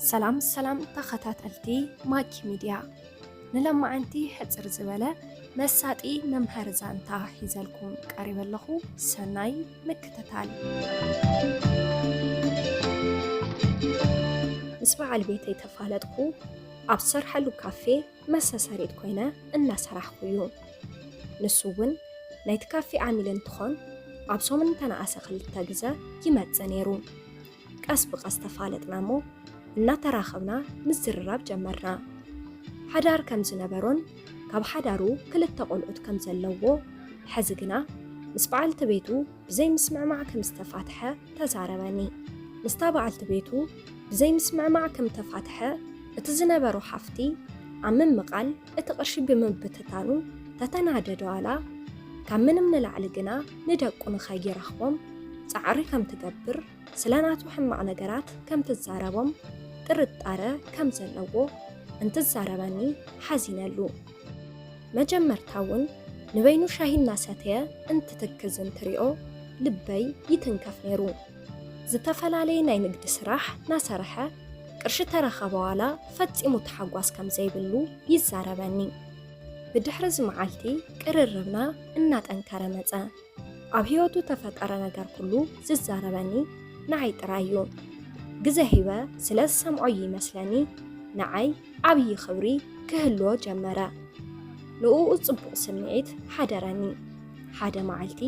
ሰላም ሰላም ተኸታተልቲ ማኪ ሚድያ፣ ንለማዓንቲ ሕጽር ዝበለ መሳጢ መምሃሪ ዛንታ ሒዘልኩም ቀሪበ ኣለኹ። ሰናይ ምክትታል። ምስ በዓል ቤተይ ተፋለጥኩ። ኣብ ዝሰርሐሉ ካፌ መሰሰሪት ኮይነ እናሰራሕኩ እዩ። ንሱ እውን ናይቲ ካፌ ዓሚል እንትኾን፣ ኣብ ሰሙን እንተነኣሰ ክልተ ግዘ ይመጽእ ነይሩ። ቀስ ብቐስ ተፋለጥና እሞ እናተራኸብና ምዝርራብ ጀመርና። ሓዳር ከም ዝነበሮን ካብ ሓዳሩ ክልተ ቆልዑት ከም ዘለዎ፣ ሕዚ ግና ምስ በዓልቲ ቤቱ ብዘይምስምዕማዕ ከም ዝተፋትሐ ተዛረበኒ። ምስታ በዓልቲ ቤቱ ብዘይምስምዕማዕ ከም ተፋትሐ እቲ ዝነበሮ ሃፍቲ ኣብ ምምቓል እቲ ቅርሺ ብምብትታኑ ተተናደደ ዋላ፣ ካብ ምንም ንላዕሊ ግና ንደቁ ንኸይረኽቦም ጻዕሪ ከም ትገብር፣ ስለ ናቱ ሕማቕ ነገራት ከም ትዛረቦም ጥርጣረ ከም ዘለዎ እንትዛረበኒ ሓዚነሉ። መጀመርታ እውን ንበይኑ ሻሂ እናሰተየ እንትትክዝ እንትሪኦ ልበይ ይትንከፍ ነይሩ። ዝተፈላለየ ናይ ንግዲ ስራሕ እናሰርሐ ቅርሺ ተረኸበ ዋላ ፈጺሙ ተሓጓስ ከም ዘይብሉ ይዛረበኒ። ብድሕሪ እዚ መዓልቲ ቅርርብና እናጠንከረ መጸ። ኣብ ህይወቱ ተፈጠረ ነገር ኩሉ ዝዛረበኒ ንዓይ ጥራይ እዩ። ግዘ ሂበ ስለ ዝሰምዖ እዩ ይመስለኒ ንዓይ ዓብዪ ክብሪ ክህልዎ ጀመረ። ንእኡ ጽቡቕ ስምዒት ሓደረኒ። ሓደ መዓልቲ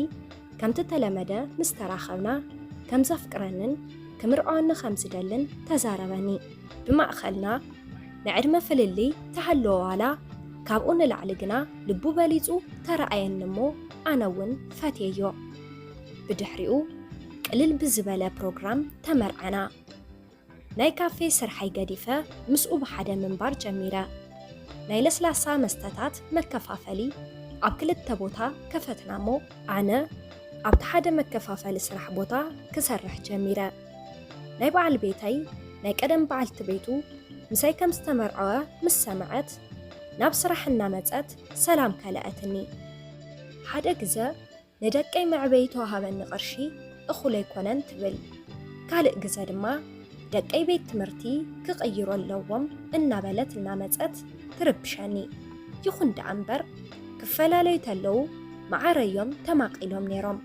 ከምቲ ተለመደ ምስ ተራኸብና ከም ዘፍቅረንን ክምርዖኒ ከም ዝደልን ተዛረበኒ። ብማእኸልና ናይ ዕድመ ፍልልይ ተሃለወ ዋላ፣ ካብኡ ንላዕሊ ግና ልቡ በሊጹ ተረኣየኒ እሞ ኣነ እውን ፈትየዮ። ብድሕሪኡ ቅልል ብዝበለ ፕሮግራም ተመርዓና። ናይ ካፌ ስርሐይ ገዲፈ ምስኡ ብሓደ ምንባር ጀሚረ። ናይ ለስላሳ መስተታት መከፋፈሊ ኣብ ክልተ ቦታ ከፈትና እሞ ኣነ ኣብቲ ሓደ መከፋፈሊ ስራሕ ቦታ ክሰርሕ ጀሚረ። ናይ በዓል ቤተይ ናይ ቀደም በዓልቲ ቤቱ ምሳይ ከም ዝተመርዐወ ምስ ሰምዐት ናብ ስራሕ እናመጸት ሰላም ከለኣትኒ። ሓደ ግዘ ንደቀይ መዕበዪ ተዋሃበኒ ቅርሺ እኹል ኣይኮነን ትብል። ካልእ ግዘ ድማ ደቀይ ቤት ትምህርቲ ክቕይሩ ኣለዎም እናበለት እናመጸት ትርብሸኒ። ይኹን ደኣ እምበር ክፈላለዩ ተለዉ መዓረዮም ተማቒሎም ነይሮም።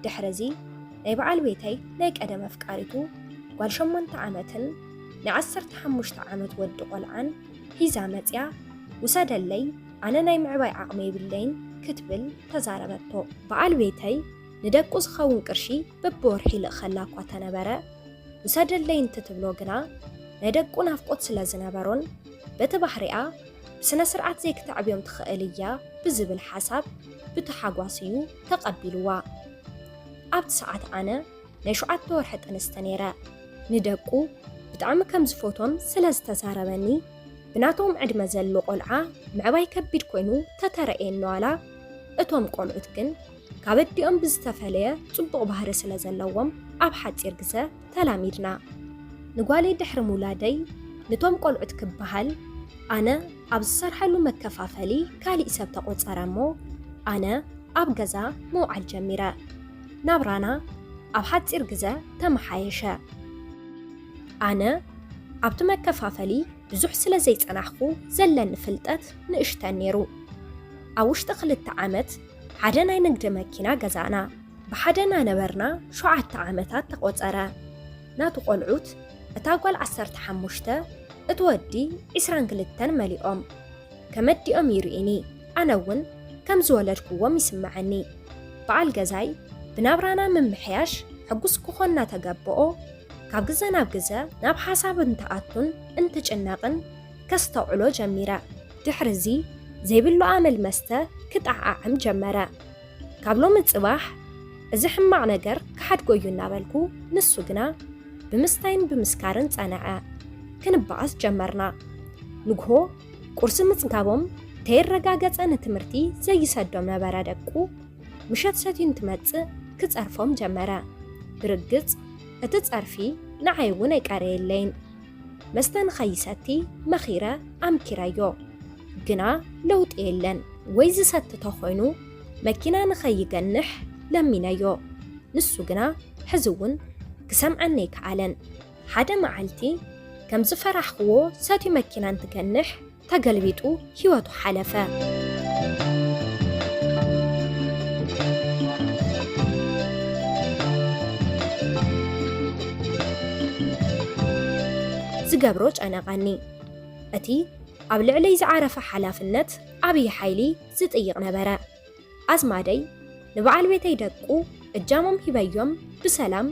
ድሕርዚ ናይ በዓል ቤተይ ናይ ቀደም ኣፍቃሪቱ ጓል ሸሞንተ ዓመትን ናይ ዓሰርተ ሓሙሽተ ዓመት ወዲ ቆልዓን ሒዛ መጽያ፣ ውሰደለይ፣ ኣነ ናይ ምዕባይ ዓቕሚ የብለይን ክትብል ተዛረበቶ። በዓል ቤተይ ንደቁ ዝኸውን ቅርሺ በብወርሒ ይልእኸላ እኳ ተነበረ፣ ውሰደለይ እንትትብሎ ግና ናይ ደቁ ናፍቆት ስለ ዝነበሮን በቲ ባህሪኣ ብስነ ስርዓት ዘይክተዕብዮም ትኽእል እያ ብዝብል ሓሳብ ብተሓጓስ እዩ ተቐቢልዋ። ኣብቲ ሰዓት ኣነ ናይ ሸውዓተ ወርሒ ጥንስቲ ነይረ። ንደቁ ብጣዕሚ ከም ዝፈትዎም ስለ ዝተዛረበኒ፣ ብናቶም ዕድመ ዘሎ ቆልዓ ምዕባይ ከቢድ ኮይኑ ተተረእየኒ ዋላ፣ እቶም ቆልዑት ግን ካብ ኣዲኦም ብዝተፈለየ ጽቡቕ ባህሪ ስለ ዘለዎም ኣብ ሓጺር ግዘ ተላሚድና። ንጓለይ ድሕሪ ምውላደይ ንቶም ቆልዑት ክበሃል ኣነ ኣብ ዝሰርሐሉ መከፋፈሊ ካሊእ ሰብ ተቖጸረ እሞ ኣነ ኣብ ገዛ ምውዓል ጀሚረ። ናብራና ኣብ ሓጺር ግዘ ተመሓየሸ። ኣነ ኣብቲ መከፋፈሊ ብዙሕ ስለ ዘይጸናሕኩ ዘለኒ ፍልጠት ንእሽተን ነይሩ። ኣብ ውሽጢ ክልተ ዓመት ሓደ ናይ ንግዲ መኪና ገዛእና። ብሓደ እናነበርና ሸውዓተ ዓመታት ተቖጸረ። ናቱ ቆልዑት፣ እታ ጓል ዓሰርተ ሓሙሽተ፣ እቲ ወዲ ዕስራን ክልተን መሊኦም። ከም ኣዲኦም ይርእዩኒ፣ ኣነ እውን ከም ዝወለድኩዎም ይስምዓኒ። በዓል ገዛይ ብናብራና ምምሕያሽ ሕጉስ ክኾን እናተገበኦ፣ ካብ ግዘ ናብ ግዘ ናብ ሓሳብ እንትኣቱን እንትጭነቕን ከስተውዕሎ ጀሚረ። ድሕሪ እዚ ዘይብሉ ኣመል መስተ ክጠዓዓም ጀመረ። ካብ ሎሚ ጽባሕ እዚ ሕማቕ ነገር ክሓድጎ እዩ እናበልኩ፣ ንሱ ግና ብምስታይን ብምስካርን ጸንዐ። ክንበኣስ ጀመርና። ንግሆ ቁርሲ ምጽጋቦም ተየረጋገጸ ንትምህርቲ ዘይሰዶም ነበረ ደቁ። ምሸት ሰትዩ እንትመጽእ ክጸርፎም ጀመረ። ብርግጽ እቲ ጸርፊ ንዓይ እውን ኣይቀረየለይን። መስተ ንኸይሰቲ መኺረ ኣምኪረዮ። ግና ለውጢ የለን። ወይ ዝሰቲ ተኾይኑ መኪና ንኸይገንሕ ለሚነዮ። ንሱ ግና ሕዚ እውን ክሰምዐኒ ኣይከኣለን። ሓደ መዓልቲ ከም ዝፈራሕክዎ ሰትዩ መኪና እንትገንሕ ተገልቢጡ ህይወቱ ሓለፈ። ዝገብሮ ጨነቐኒ። እቲ ኣብ ልዕለይ ዝዓረፈ ሓላፍነት ዓብዪ ሓይሊ ዝጥይቕ ነበረ። ኣዝማደይ ንበዓል ቤተይ ደቁ እጃሞም ሂበዮም ብሰላም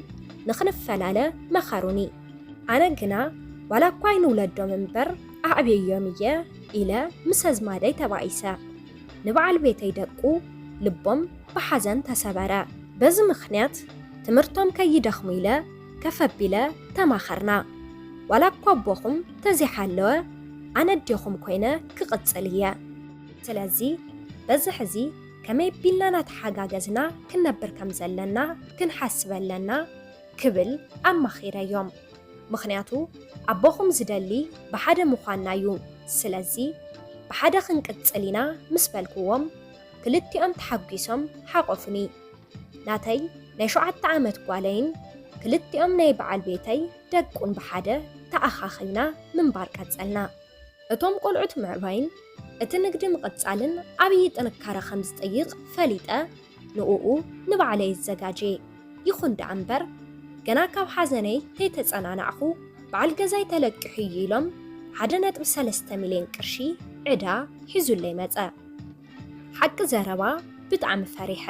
ንኽንፈላለ መኸሩኒ። ኣነ ግና ዋላ እኳ ኣይንውለዶም እምበር ኣዕብየዮም እየ ኢለ ምስ ኣዝማደይ ተባኢሰ። ንበዓል ቤተይ ደቁ ልቦም ብሓዘን ተሰበረ። በዚ ምኽንያት ትምህርቶም ከይደኽሙ ኢለ ከፍ ኣቢለ ተማኸርና። ዋላ እኳ ኣቦኹም ተዘይሃለወ ኣነ ኣዴኹም ኮይነ ክቕጽል እየ። ስለዚ በዚ ሕዚ ከመይ ኣቢልና እናተሓጋገዝና ክንነብር ከም ዘለና ክንሓስብ ኣለና ክብል ኣማኺረዮም። ምኽንያቱ ኣቦኹም ዝደሊ ብሓደ ምዃንና እዩ። ስለዚ ብሓደ ክንቅጽል ኢና ምስ በልክዎም ክልቲኦም ተሓጒሶም ሓቖፉኒ። ናተይ ናይ ሸውዓተ ዓመት ጓለይን ክልቲኦም ናይ በዓል ቤተይ ደቁን ብሓደ ተኣኻኺብና ምንባር ቀጸልና። እቶም ቆልዑት ምዕባይን እቲ ንግዲ ምቕጻልን ዓብዪ ጥንካረ ከም ዝጠይቕ ፈሊጠ ንኡኡ ንባዕለይ እዘጋጀየ። ይኹን ደኣ እምበር ገና ካብ ሓዘነይ ከይተጸናናዕኹ በዓል ገዛይ ተለቂሑ እዩ ኢሎም ሓደ ነጥቢ ሰለስተ ሚልዮን ቅርሺ ዕዳ ሒዙለይ መጸ። ሓቂ ዘረባ ብጣዕሚ ፈሪሐ።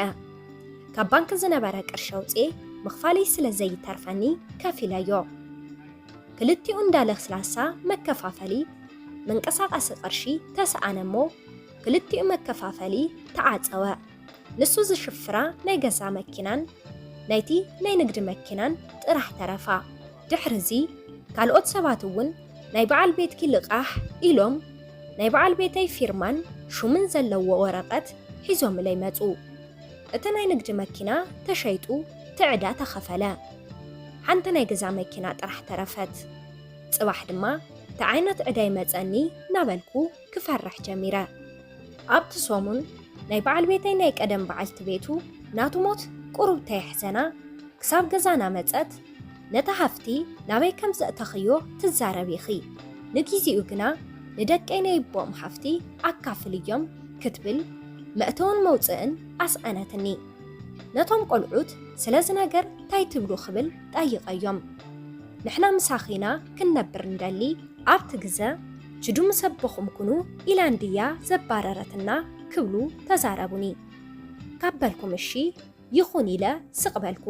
ካብ ባንክ ዝነበረ ቅርሺ ኣውፅኤ ምኽፋለይ ስለ ዘይተርፈኒ ከፊለዮ። ክልቲኡ እንዳ ለስላሳ መከፋፈሊ መንቀሳቐሲ ቅርሺ ተሰኣነ እሞ ክልቲኡ መከፋፈሊ ተዓፀወ። ንሱ ዝሽፍራ ናይ ገዛ መኪናን ናይቲ ናይ ንግዲ መኪናን ጥራሕ ተረፋ። ድሕሪ እዚ ካልኦት ሰባት እውን ናይ በዓል ቤትኪ ልቓሕ ኢሎም ናይ በዓል ቤተይ ፊርማን ሹምን ዘለዎ ወረቐት ሒዞምለይ መፁ። እቲ ናይ ንግዲ መኪና ተሸይጡ እቲ ዕዳ ተኸፈለ። ሓንቲ ናይ ገዛ መኪና ጥራሕ ተረፈት። ፅባሕ ድማ እቲ ዓይነት ዕዳ ይመፀኒ እናበልኩ ክፈርሕ ጀሚረ። ኣብቲ ሰሙን ናይ በዓል ቤተይ ናይ ቀደም በዓልቲ ቤቱ ናቱ ሞት ቁሩብ ተየሕዘና ክሳብ ገዛና መጸት። ነታ ሃፍቲ ናበይ ከም ዘእተኽዮ ትዛረብ ኢኺ። ንጊዜኡ ግና ንደቀይ ናይ ኣቦኦም ሃፍቲ ኣካፍልዮም ክትብል መእተውን መውጽእን ኣስኣነትኒ። ነቶም ቆልዑት ስለዚ ነገር ታይ ትብሉ ክብል ጠይቐዮም። ንሕና ምሳኺና ክንነብር እንደሊ ኣብቲ ግዘ ችዱ ምስ ኣቦኹም ኩኑ ኢላ እንድያ ዘባረረትና ክብሉ ተዛረቡኒ። ካብ በልኩም እሺ ይኹን ኢለ ስቕ በልኩ።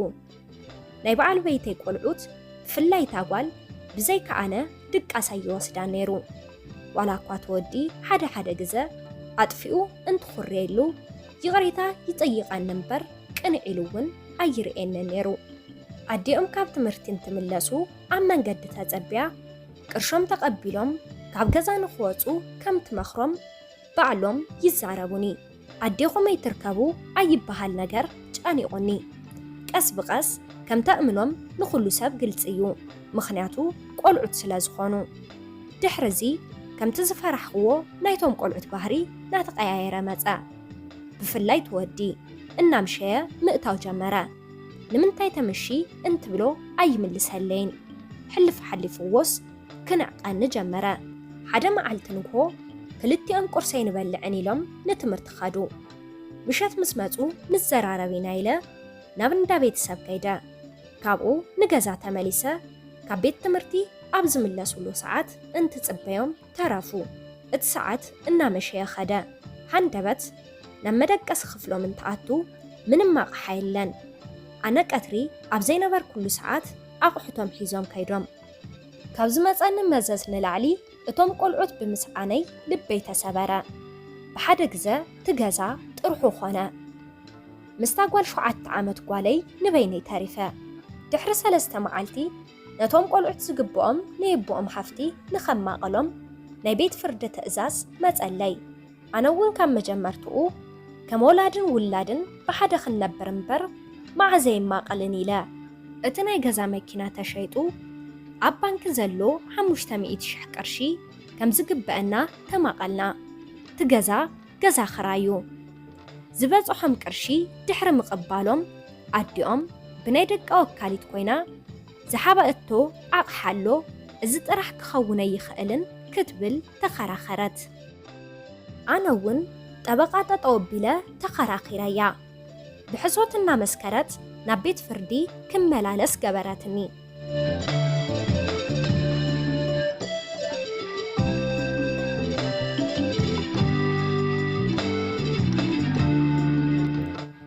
ናይ በዓል ቤተይ ቆልዑት ብፍላይ እታ ጓል ብዘይካ ኣነ ድቃስ ኣይወስዳን ነይሩ። ዋላ እኳ እቲ ወዲ ሓደ ሓደ ግዘ ኣጥፊኡ እንትኹርየሉ ይቕሬታ ይጠይቐኒ እምበር ቅንዕ ኢሉ እውን ኣይርእየንን ነይሩ። ኣዲኦም ካብ ትምህርቲ እንትምለሱ ኣብ መንገዲ ተጸቢያ ቅርሾም ተቐቢሎም ካብ ገዛ ንኽወጹ ከም ትመኽሮም ባዕሎም ይዛረቡኒ። ኣዴኹም ኣይትርከቡ ኣይበሃል ነገር ጨኒቑኒ። ቀስ ብቐስ ከም ተእምኖም ንኹሉ ሰብ ግልጺ እዩ፣ ምኽንያቱ ቆልዑት ስለ ዝኾኑ። ድሕሪ እዚ ከምቲ ዝፈራሕክዎ ናይቶም ቆልዑት ባህሪ እናተቐያየረ መጸ። ብፍላይ እቲ ወዲ እናምሸየ ምእታው ጀመረ። ንምንታይ ተምሺ እንትብሎ ኣይምልሰለይን። ሕልፍ ሓሊፍዎስ ክንዕቐኒ ጀመረ። ሓደ መዓልቲ ንግሆ ክልቲኦም ቁርሲ ኣይንበልዕን ኢሎም ንትምህርቲ ከዱ። ምሸት ምስ መጹ ንዘራረብ ኢና ኢለ ናብ እንዳ ቤተሰብ ከይደ። ካብኡ ንገዛ ተመሊሰ ካብ ቤት ትምህርቲ ኣብ ዝምለሱሉ ሰዓት እንትጽበዮም ተረፉ። እቲ ሰዓት እናመሸየ ኸደ። ሃንደበት ናብ መደቀሲ ክፍሎም እንትኣቱ ምንም ኣቕሓ የለን። ኣነ ቀትሪ ኣብ ዘይነበርኩሉ ሰዓት ኣቑሑቶም ሒዞም ከይዶም። ካብ ዝመጸኒ መዘዝ ንላዕሊ እቶም ቆልዑት ብምስኣነይ ልበይ ተሰበረ። ብሓደ ግዘ እቲ ገዛ ጥርሑ ኾነ። ምስታ ጓል ሸውዓተ ዓመት ጓለይ ንበይነይ ተሪፈ። ድሕሪ ሰለስተ መዓልቲ ነቶም ቆልዑት ዝግብኦም ናይ ኣቦኦም ሃፍቲ ንኸማቕሎም ናይ ቤት ፍርዲ ትእዛዝ መጸለይ። ኣነ እውን ካብ መጀመርትኡ ከም ወላድን ውላድን ብሓደ ክንነብር እምበር መዓዘ የማቕልን ኢለ። እቲ ናይ ገዛ መኪና ተሸይጡ ኣብ ባንኪ ዘሎ ሓሙሽተ ሚእቲ ሽሕ ቅርሺ ከም ዝግበአና ተማቐልና። እቲ ገዛ ገዛ ክራዩ ዝበጽሖም ቅርሺ ድሕሪ ምቕባሎም ኣዲኦም ብናይ ደቃ ወካሊት ኮይና ዝሓበእቶ ኣቕሓ ኣሎ እዚ ጥራሕ ክኸውን ኣይኽእልን ክትብል ተኸራኸረት። ኣነ እውን ጠበቓ ጠጠው ኣቢለ ተኸራኺረያ። ብሕሶት እናመስከረት ናብ ቤት ፍርዲ ክመላለስ ገበረትኒ።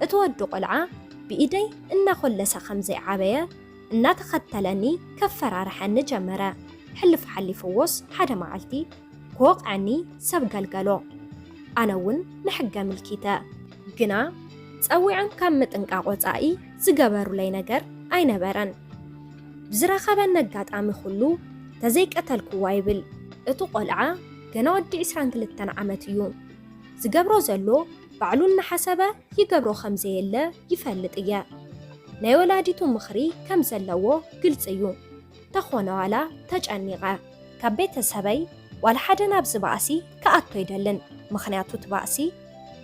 እቲ ወዲ ቆልዓ ብኢደይ እናኾለሰ ከም ዘይዓበየ እናተኸተለኒ ከፈራርሐኒ ጀመረ። ሕልፍ ሓሊፍዎስ ሓደ መዓልቲ ክወቕዐኒ ሰብ ገልገሎ። ኣነ እውን ንሕገ ምልኪተ። ግና ጸዊዖም ካብ ምጥንቃቕ ወጻኢ ዝገበሩለይ ነገር ኣይነበረን። ብዝረኸበኒ ኣጋጣሚ ኩሉ ተዘይቀተልክዋ ይብል። እቲ ቆልዓ ገና ወዲ ዕስራን ክልተን ዓመት እዩ። ዝገብሮ ዘሎ ባዕሉ እናሓሰበ ይገብሮ ከም ዘየለ ይፈልጥ እየ። ናይ ወላዲቱ ምኽሪ ከም ዘለዎ ግልጺ እዩ። ተኾነ ዋላ ተጨኒቐ ካብ ቤተሰበይ ዋላ ሓደ ናብዚ ባእሲ ክኣቱ ኣይደልን። ምኽንያቱ እቲ ባእሲ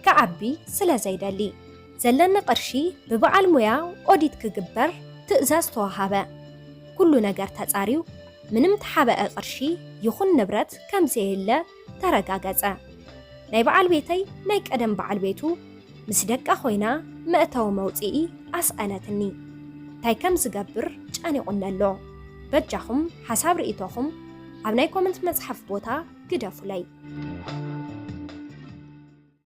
ክዓቢ ስለ ዘይደሊ። ዘለኒ ቅርሺ ብበዓል ሞያ ኦዲት ክግበር ትእዛዝ ተዋሃበ። ኩሉ ነገር ተጻርዩ ምንም ተሓበአ ቅርሺ ይኹን ንብረት ከም ዘየለ ተረጋገጸ። ናይ በዓል ቤተይ ናይ ቀደም በዓል ቤቱ ምስ ደቃ ኮይና መእተዊ መውጽኢ ኣስኣለትኒ። እንታይ ከም ዝገብር ጨኒቑኒ ኣሎ። በጃኹም ሓሳብ ርእይቶኹም ኣብ ናይ ኮመንት መጽሓፍ ቦታ ግደፉለይ።